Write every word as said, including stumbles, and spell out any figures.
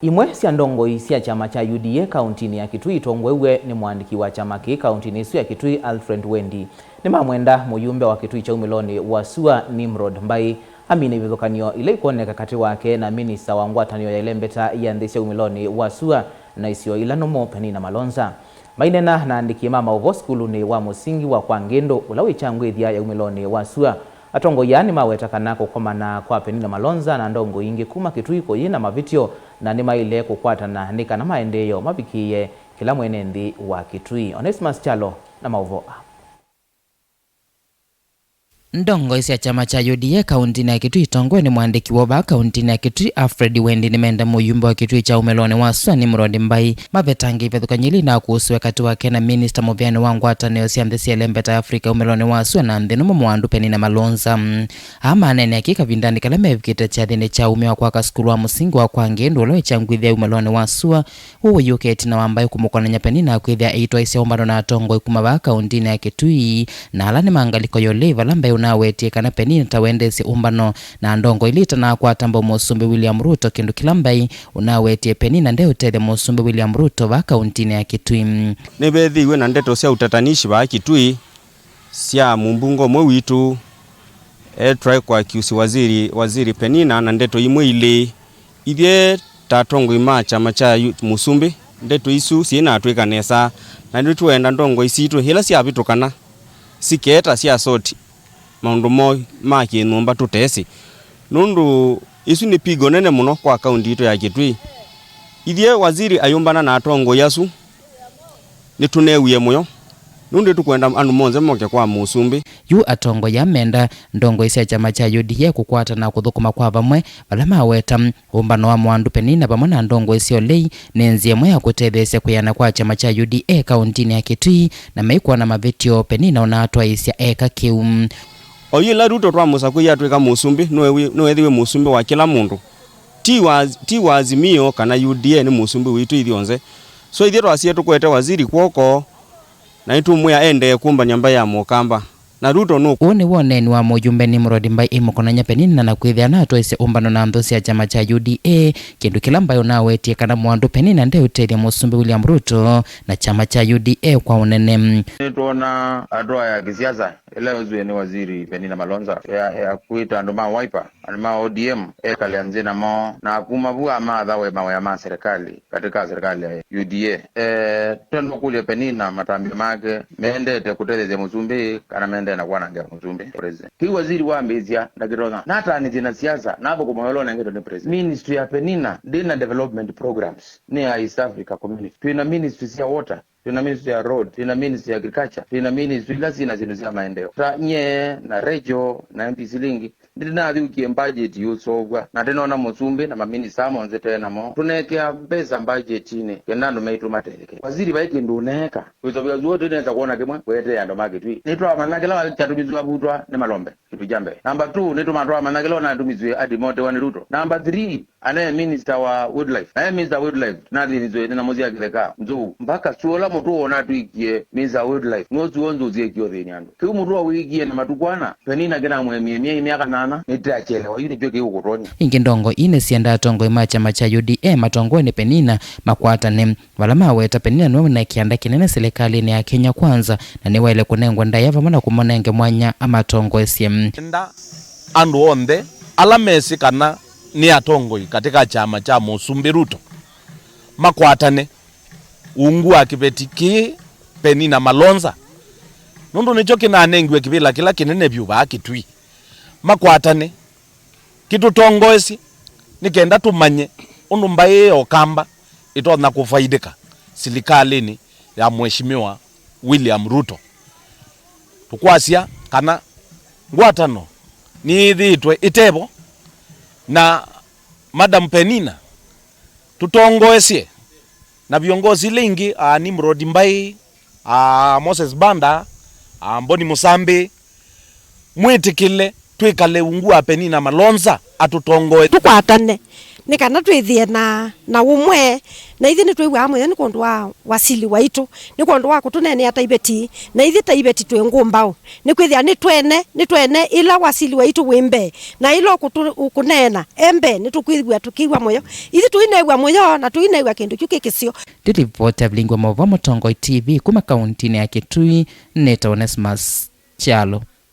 Imwe sya ndongoi sya kyama kya U D A kauntinĩ ya Kitui itongoew'e nĩ mũandĩki wa kyama kĩĩ kauntinĩ ĩsu ya Kitui, Alfred Wendi, nĩmamwenda mũyumbe wa Kitui kya umĩlonĩ wa sua, Nimrod Mbai, amine ivĩthũkan'yo ila ikwoneka katĩ wake na minista wa ngwatanĩo ya ĩlembeta ya nthĩ sya umĩlonĩ wa sua na isio ila nũmũ, Penina Malonza. Maineena na aandĩki ma maũvoo sukulunĩ wa mũsingi wa Kwa Ngĩndũ, ũla wĩ kyangwĩthya ya umĩlonĩ wa sua, atongoi aa nĩmaweta kana kũkomana kwa Penina Malonza na ndongoi ingĩ kuma Kitui kũyĩ na mavĩtyo, na nĩmaĩle kũkwatana nĩ kana maendeeo mavikĩĩe kĩla mwene nthĩ wa Kitui. Onesmus Kyalo na maũvoo aa. Ndongoi sya kyama kya U D A kauntinĩ ya Kitui itongoew'e nĩ mũandĩki wa vaa kauntinĩ ya Kitui, Alfred Wendi, nĩmenda mũyumbe wa Kitui kya umĩlonĩ wa sua, Nimrod Mbai, mavetange ivathũkany'o ila inakusũe katĩ wake na minista mũvĩanĩ wa ngwatanĩo sya nthĩ sya ĩlembeta ya Africa umĩlonĩ wa sua na nthĩ nũmũ, Mwandu Penina Malonza. Aa maneenea kĩĩ kavindanĩ kala mevikĩte kyathĩnĩ kya umya wa kwaka sukulu wa mũsingi wa Kwa Ngĩndũ ũla wĩ kyangwĩthya umĩlonĩ wa sua, ũũ ũyũka ĩtina wa Mbai kũmũkonany'a Penina kwĩthĩa eitwaĩsya ũmbano na atongoi kuma vaa kauntinĩ ya Kitui na ala nĩ ma ngalĩko ya ũlei, vala Mbai ũnawetie kana Penina ta wendeesye ũmbano na ndongoi ila itanakwata mbau Mũsumbĩ William Ruto, kĩndũ kĩla Mbai ũnawetie Penina ndeũtethya Mũsumbĩ William Ruto vaa kauntinĩ ya Kitui. Nĩvethĩiwe na ndeto sya utatanishi vaa Kitui sya mũmbunge ũmwe witũ etwae kũakiusi waziri, waziri Penina na ndeto imwe ilĩ. Ithyĩ ta atongoi ma kyama kya yu-, Mũsumbĩ, ndeto isu syĩnatwĩka nesa, na nĩtwenda ndongoi sitũ ila syavĩtũkana sikeeta sya soti maũndũ moo ma kĩ-nyũmba tũtesĩ, nũndũ ĩsu nĩ pigo nene mũno kwa kaunti yitũ ya Kitui. Ithyĩ waziri ayũmbana na atongoi asu, nĩtũneewie mũyo, nũndũ nĩtũkwenda andũ monthe moke kwa Mũsumbĩ. Yu atongoi aa menda ndongoi sya kyama kya U D A kũkwatana na kũthũkũma kwa vamwe, vala maweta ũmbano wa Mwandu Penina vamwe na ndongoi sya ũlei nĩ nzĩa ĩmwe ya kũtetheesya kwĩana kwa kyama kya U D A kauntinĩ ya Kitui, na maikwona mavĩtyo Penina ũnatwaĩĩsya eka kĩu. O yu ĩla Ruto twamũsakũie atwĩka mũsumbĩ, nĩwe wi-, nĩweethĩiwe mũsumbĩ wa kĩla mũndũ. Ti wa, ti wa Azimio kana U D A, nĩ mũsumbĩ witũ ithyonthe. So ithyĩ twasie tũkwete waziri kw'oko, na nĩtũmwĩa endee kũmbany'a mbaĩ ya Mũkamba. Na Ruto nũ. Ũũ nĩw'o ũneeni wa mũyumbe Nimrod Mbai ĩmũkonany'a Penina na kwĩthĩa natwaĩsye ũmbano na nthũ sya kyama kya U D A, kĩndũ kĩla Mbai ũnawetie kana Mwandu Penina ndeũtethya mũsumbĩ William Ruto na kyama kya U D A kwa ũnene. Nĩtwona hatua ya kisiasa ĩla yoziwe nĩ waziri Penina Malonza ya, ya kwĩta andũ ma Wiper, andũ ma O D M, ekale nthĩ namo, na kuma vu amathawe mawĩa ma serikali katĩ ka serikali ya U D A. Eh, twenda kũlya Penina matambya make, mendete kũtetheesya mũsumbĩ kana mendee na kwanangĩa mũsumbĩ president? Kĩu waziri wambĩĩsya ndakĩtonya. Natanĩthye na siasa, nathũkũma wĩa ũla ũnengetwe nĩ president. Ministry ya Penina ndĩna development programs, nĩ ya East Africa Community. Twĩna ministry sya water, twĩna ministry ya road, twĩna ministry ya agriculture, twĩna ministry ila syĩna syĩndũ sya maendeeo. Ta nyie na Rachel na M P Silingĩ, nĩtũnathyũkie mbajeti yũseũvw'a, na tũnona mũsumbĩ na maminista monthe tũĩ namo. Tũnekĩa mbesa mbajetinĩ kenda andũ maitũ matetheke. Waziri, vai kĩndũ ũneeka? Wĩsovya zuo tũnesa kwona kĩmwe weetee andũ ma Kĩtui. Nĩtwamanya kĩla kyatũmisye avutwa nĩ Malombe, kĩndũ kya mbee. Number two, nĩtũma twamanya kĩla ũnatumisye adimotewa nĩ Ruto. Number three, anaye minister wa wildlife. Naye minister wa wildlife, nathĩnĩswe nĩ nyamũ sya kĩtheka, nzou. Mpaka suo ũla mũtũo ũnatwĩkie minister wa wildlife, nĩwe suo nzou syĩkie ũthĩny'a andũ. Kĩu mũtũo wĩkie na matukũ ana, Penina kĩnamũemie myei myaka nyanya, nĩtachelewa. Yu nĩkyo kĩũkũtonya. Ĩngĩ ndongoi ii nĩsyendaa atongoi ma kyama kya U D A matongoew'e nĩ Penina makwatane, vala maweta Penina nĩwe wĩna kĩanda kĩnene silikalĩnĩ ya Kenya Kwanza, na nĩwaĩle kũnengwa ndaĩa vamwe na kũmanenge mwanya amatongoesye. Enda andũ onthe ala mesĩ kana nĩ atongoi katĩ ka kyama kya Mũsumbĩ Ruto makwatane ungu wa kĩveti kĩĩ Penina Malonza, nũndũ nĩkyo kĩnanengiwe kĩvĩla kĩla kĩnene vyũ vaa Kĩtui. Makwatane, kĩtũtongoesye nĩ kenda tũmanye ũndũ mbaĩ ya Ũkamba ĩtonya kũvaidĩka silikalĩnĩ ya Mheshimiwa William Ruto. Tũkwasya kana ngwatano nĩyĩthĩĩtwe ĩtevo, na Madam Penina, tũtongoesye na viongozi ila ingĩ, a Nimrod Mbai, a Moses Banda, a Mboni Mũsambĩ, mwĩtĩkĩle twĩkale ungu wa Penina Malonza atũtongoe. Tũkwatane nĩ kana twĩthĩe na, na ũmwe. Na ithyĩ nĩtwĩw'aa mũyo nĩ kwondũ wa wasili waitũ, nĩ kwondũ wa kũtũneenea ta iveti, na ithyĩ ta iveti twĩ ngũmbaũ. Nĩkwĩthĩa nĩ twene, nĩ twene ĩla wasili waitũ wĩ mbee, na ĩla ũkũtũ-, ũkũneena e mbee, nĩtũkwĩw'a tũkĩw'a mũyo. Ithyĩ tũinew'a mũyo na tũinew'a kĩndũ kyu kĩ kĩseo. Ndilivoti avilingwa maũvoo Mũtongoi T V kuma kauntinĩ ya Kitui nĩ ta Onesmus Kyalo.